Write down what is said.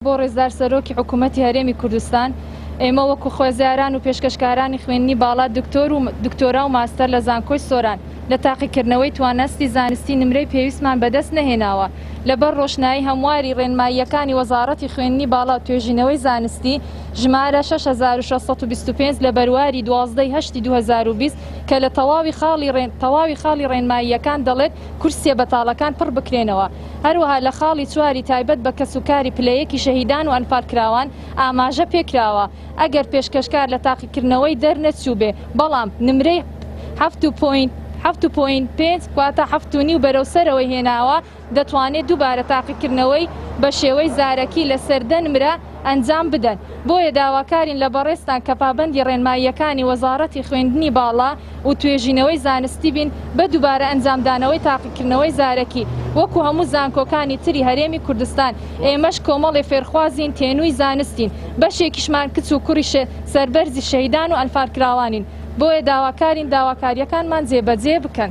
بۆ ڕێزدار سەرۆکی حکوومەتی هەرێمی کوردستان، ئێمە وەکو خوێزیاران و پێشکەشکارانی خوێندنی باڵا دکتۆر و دکتۆرا و ماستەر لە زانکۆی سۆران لە تاقیکردنەوەی توانستی زانستی نمرەی پێویستمان بەدەست نەهێناوە لەبەر ڕۆشنایی هەمواری ڕێنماییەکانی وەزاڕەتی خوێندنی باڵا و توێژینەوەی زانستی ژمارە 6625 لە بەرواری 12 ی هەشتی 2020 کە لە تەواوی خاڵی تەواوی خاڵی ڕێنماییەکان دەڵێت کورسیە بەتاڵەکان پڕ بکرێنەوە هەروەها لە خاڵی چواری تایبەت بە کەسوکاری پلە یەکی شەهیدان و ئەنفالکراوان ئاماژە پێکراوە ئەگەر پێشکەشکار لە تاقیکردنەوەی دەرنەچووبێ بەڵام نمرەی حەفت و پۆینت حەفت و پۆینت پێنج واتە حەفت و نیو بەرەو سەرەوەی هێناوە دەتوانێت دووبارە تاقیکردنەوەی بە شێوەی زارەکی لەسەر دە نمرە ئەنجام بدەن. بۆیە داواکارین لە بەڕێزتان کە پابەندی ڕێنماییەکانی وەزاڕەتی خوێندنی باڵا و توێژینەوەی زانستی بین بە دووبارە ئەنجامدانەوەی تاقیکردنەوەی زارەکی وەکو هەموو زانکۆکانی تری هەرێمی کوردستان ئێمەش کۆمەڵێ فێرخوازین تێنووی زانستین بەشێکیشمان کچ و کوڕی سەربەرزی شەهیدان و ئەنفالکراوانین بۆیە داواکارین داواکارییەکانمان جێبەجێ بکەن.